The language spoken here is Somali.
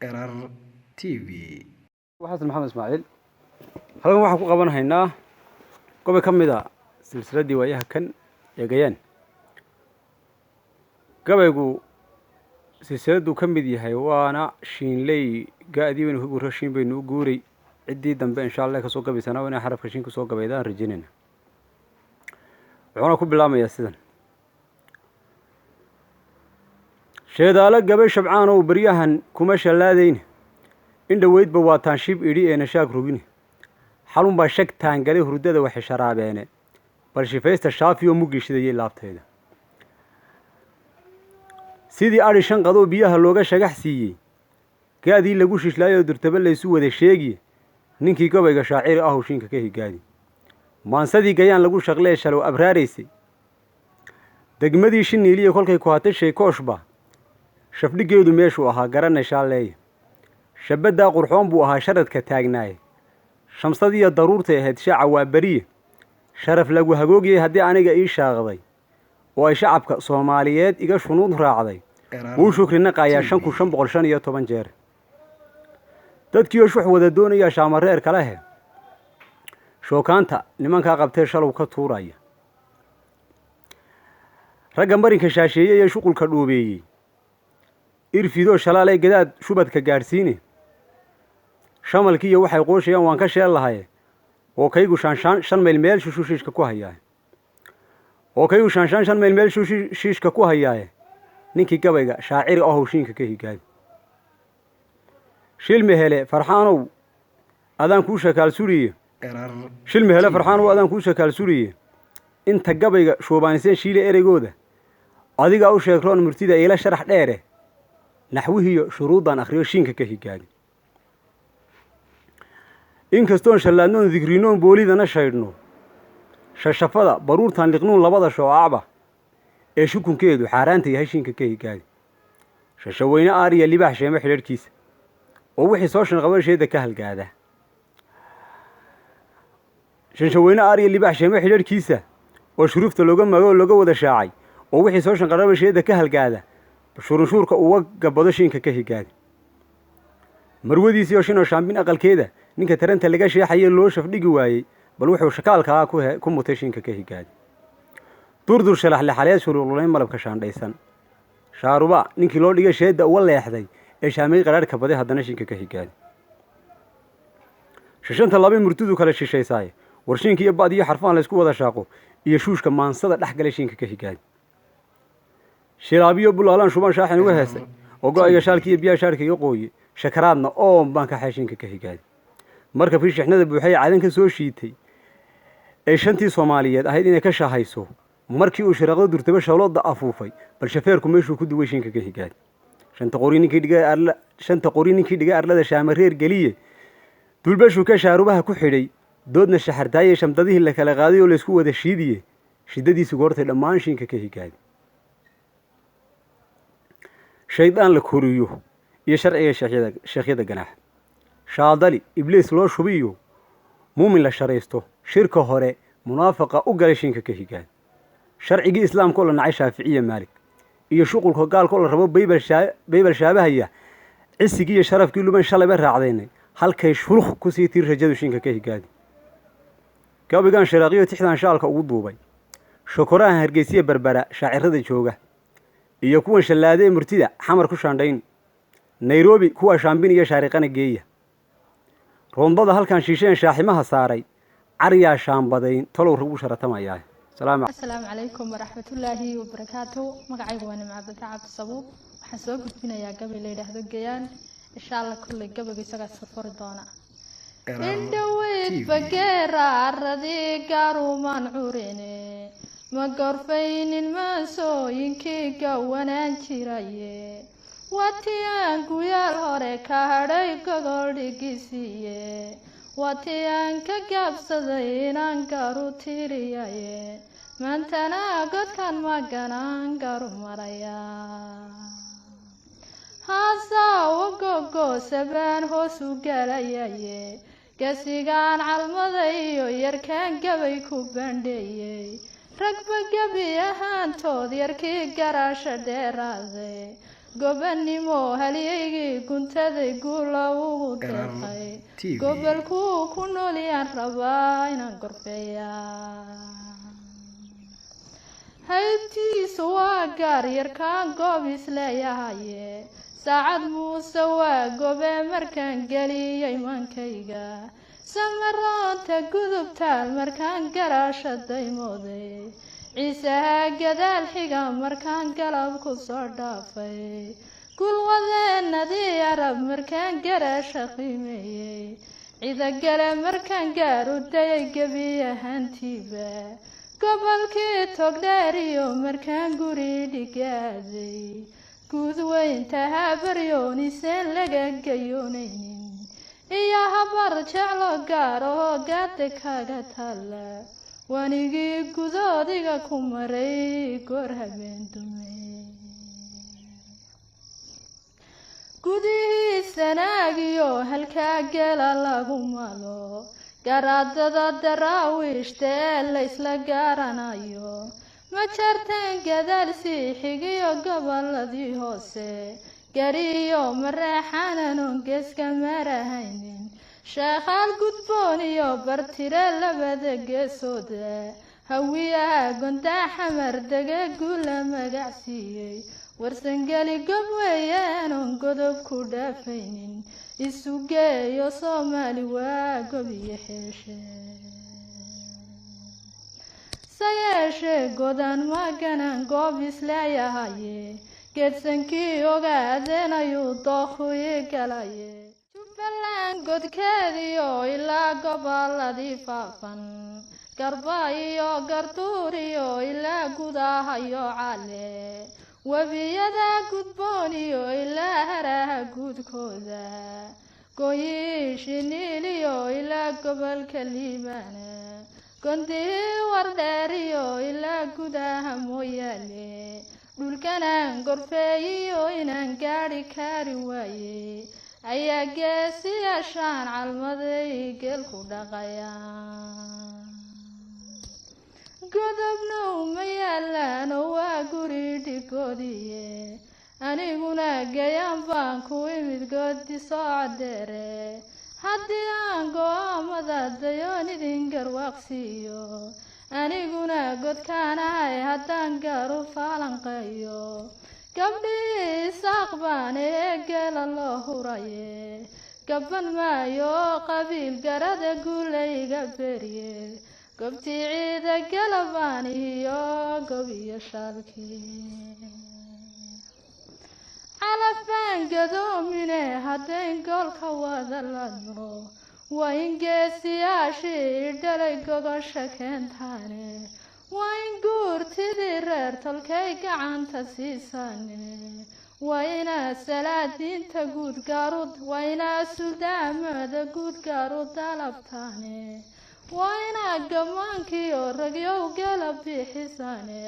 Erar TV. Xasan Maxamed Ismaaciil halkan waxaan ku qaban haynaa gobol ka mid a silsiladdii Waayaha kan ee Gayaan. Gabaygu silsiladduu ka mid yahay, waana shiinley. Ga-dii baynu ka guuro, shiin baynu u guuray. Ciddii dambe insha Allah kasoo gabaysanaa waa inay xarafka shiin kusoo gabaydaan rajaynayna. Wuxuuna ku bilaamayaa sidan: Sheedaalo gabay shabcaanow baryahan kuma shallaadayne, in dhoweydba waa taanshib idhi ee nashaag rogine, xalunbaa shag taangalay hurdada waxay sharaabeene, bal shifaysta shaafiyoo muggii shidayay laabtayda. Sidii adhi shan qadoo biyaha looga shagax siiyey, gaadii lagu shishlaayoo durtaba laysu wada sheegiye, ninkii gabayga shaaciri ahow shiinka ka higaadi. Maansadii Gayaan lagu shaqlee shalow abraaraysay, degmadii Shiniiliya kolkay ku hatay sheekooshba, shafdhigeedu meeshuu ahaa garanay shaalleeye. Shabaddaa qurxoon buu ahaa sharadka taagnaaye, shamsadiiyo daruurtay ahayd shaaca waa beriye. Sharaf lagu hagoogiyey haddii aniga ii shaaqday oo ay shacabka Soomaaliyeed iga shunuud raacday, wuu shukri naqayaa 5515 jeer. Dadkiioo shux wada doonayaa shaamareer kalehe, shookaanta nimankaa qabtee shalow ka tuuraya. Ragga marinka shaasheeyey ee shuqulka dhoobeeyey, irfidoo shalaalay gadaad shubadka gaadhsiine. Shamalkiiyo waxay qooshayaan waan ka sheel lahaye, oo kaygu shaanshaan 5 mayl meel shushu shiishka ku hayaaye, oo kaygu shaanshaan 5 mayl meel shushu shiishka ku hayaaye, ninkii gabayga shaaciri ahow shiinka ka higaadi. Shilmi hele Farxaanow adaan kuu shakaal suriye, shilmi hele Farxaanow adaan kuu shakaal suriye, inta gabayga shuubaaniseen shiile ereygooda adigaa u sheegroon murtida iila sharax dheere, naxwihiyo shuruuddan akhriyo shiinka ka higaadi. Inkastoon shallaadnoon digrinoon boolidana shaydhno, shashafada baruurtan liqnuun labada shoocacba ee shukunkeedu xaaraanta yahay shiinka ka higaadi. Shashaweyne aariya libaax sheemo xidharhkiisa oo wixii soo shanqabasheeda ka halgaada, shanshaweyne aariya libaax sheemo xidharhkiisa oo shuruufta looga mago oo looga wada shaacay, oo wixii soo shanqarabasheeda ka halgaada shurunshuurka uga gabado shiinka ka higaadi. Marwadiisii oo shinoo shaambin aqalkeeda ninka taranta laga sheexaye loo shafdhigi waayey, bal wuxuu shakaalkaa ku mutay shiinka ka higaadi. Durdur shalaxlexaleed shuruqlulayn malabka shaandhaysan, shaaruba ninkii loo dhigay sheedda uga leexday ee shaamay qadhaadhka baday haddana shiinka ka higaadi. Shishanta labay murtidu kale shishaysaaye, war shiinka iyo ba'd iyo xarfahan laysku wada shaaqo iyo shuushka maansada dhex galay shiinka ka higaadi. Shilaabiyo bulaalaan shubaan shaaxin uga heesay oo go-ayga shaalki iyo biyaha shaarka iga qooye, shakaraadna oon baan ka xay shiinka ka higaadi. Markabkii shixnada buuxay cadan ka soo shiitay ee shantii Soomaaliyeed ahayd inay ka shahayso, markii uu shiraaqdo durtaba shawlooda afuufay, bal shafeerku meeshuu ku duway shiinka ka higaadi. Shanta qori ninkii dhigay arla, shanta qori ninkii dhigay arlada shaamareer geliye, dulbashuu ka shaarubaha ku xidhay, doodna shaxartaaye shamdadihii la kala qaaday oo laysku wada shiidiye, shiddadiisu goortay dhammaan shiinka ka higaadi. Shaydaan la koriyo iyo sharciga sheekhyada ganaax, shaadali ibliis loo shubiyo muumin la sharaysto, shirka hore munaafaqa u galay shiinka ka higaadi. Sharcigii islaamka oo la nacay Shaaficiya Maalik iyo shuqulka gaalka oo la rabo baybal shaabahaya, cisigii iyo sharafkii luban shalayba raacdaynay halkay shulukh kusii tiri rajadu shiinka ka higaadi. Gabaygan sharaaqiyo tixdan shaalka ugu duubay shokoraha Hargeysiya Berbera shaacirada jooga iyo kuwan shallaadee murtida Xamar ku shaandhayn, Nairobi kuwa shaambin iyo shaariqana geeya, roondada halkan shiisheen shaaximaha saaray caryaa shaambadayn talow ragu sharatamayaa. Salaam. Asalaamu calaykum waraxmatullaahi wabarakaatu. Magacaygu waa Nimco Cabdika Cabdisabuub. Waxaan soo gudbinayaa gabay la yidhaahdo Gayaan. Insha Allah kulley gabayga isagaa iska furi doona. Indhoweyd bageera aradii gaarumaan curine, ma gorfaynin maasooyinkii gawanaan jiraye, watii aan guyaal hore ka hadhay gogol dhigisiiye, watii aan ka gaabsaday inaan garu tiriyaye, maantana godkan maganaan garu maraya. Haasawo gogoosabaan hoos u galayaye, gasigaan calmada iyo yarkaan gabay ku bandheeyey, ragba gebi ahaantood yarkii garaasha dheeraaday. Gobannimo halyaygii guntaday guula ugu Erar deeqay. TV. Gobolkuu ku noolyaan rabaa inaan gorfeeyaa. Haybtiisu waa gaar yarkaan goob isleeyahaye. Saacad Muuse waa gobe markaan geliyay maankayga. Samaroonta gudubtaal markaan garaasha daymooday. Ciisaha gadaal xiga markaan galab ku soo dhaafay. Gulwadeenadii Arab markaan garaasha qiimeeyey. Cidagale markaan gaaru dayay gebi ahaantiiba. Gobolkii Togdheeriyo markaan guri dhigaaday. Guud weynta Habaryooniseen laga gayoonaynin. Iyo Habar Jeclo gaar oo gaada kaga taalla. Wanigii gudoodiga ku maray goor habeen dumay. Gudihii Sanaagiyo halkaa gela lagu malo. Garaadada Daraawiishta ee laysla garanayo. Ma jarteen gadaal sii xigiyo goboladii hoose. Gariyo Mareexaananon geeska marahaynin. Sheekhaal gudboon iyo Bartire labada geesooda. Hawiyaha Gondaa Xamar dege guula magac siiyey. Warsangeli gob weeyaanon godob ku dhaafaynin. Isu geeyo Soomaali waa gob iyo xeeshe. Se yeeshee godaan maganan goob isleeyahaye. Geedsankii ogaadeen ayuu dookhu ii galaye. Jubbaland godkeediyo ilaa goboladii faafan. Garba iyo Garduuriyo ilaa gudahayo cale. Webiyada gudboon iyo ilaa haraha guudkooda. Gooyihii Shiniiliyo ilaa gobolka Liibaana. Gondihii Wardheeriyo ilaa gudaha Mooyaale. Dhulkanaan gorfeeyiyo inaan gaadhi kari waaye. Ayaa geesiyaashaan calmaday geel ku dhaqayaan. Godobna uma yaalaan oo waa guri dhigoodiye. Aniguna gayaan baan ku imid goodi soo dheere. Haddii aan go'aamada dayoon idin garwaaqsiiyo. Aniguna godkaan ahay haddaan gaar u faalanqeeyo. Gabdhihii Isaaq baan ee geela loo huraye. Gaban maayo qabiil garada guulayga berye. Gobtii ciida galabaan iyo gob iyo shaalkii. Calaf baan gadoomine haddayn goolka wada ladno. Waa in geesiyaashii dhalay gogosha keentaane. Waa in guurtidii reer tolkay gacanta siisaane. Waa inaa salaadiinta guud gaaru, waa inaa suldaamada guud gaaru dalabtaane. Waa inaa gammaankiyo ragyow gela bixisaane.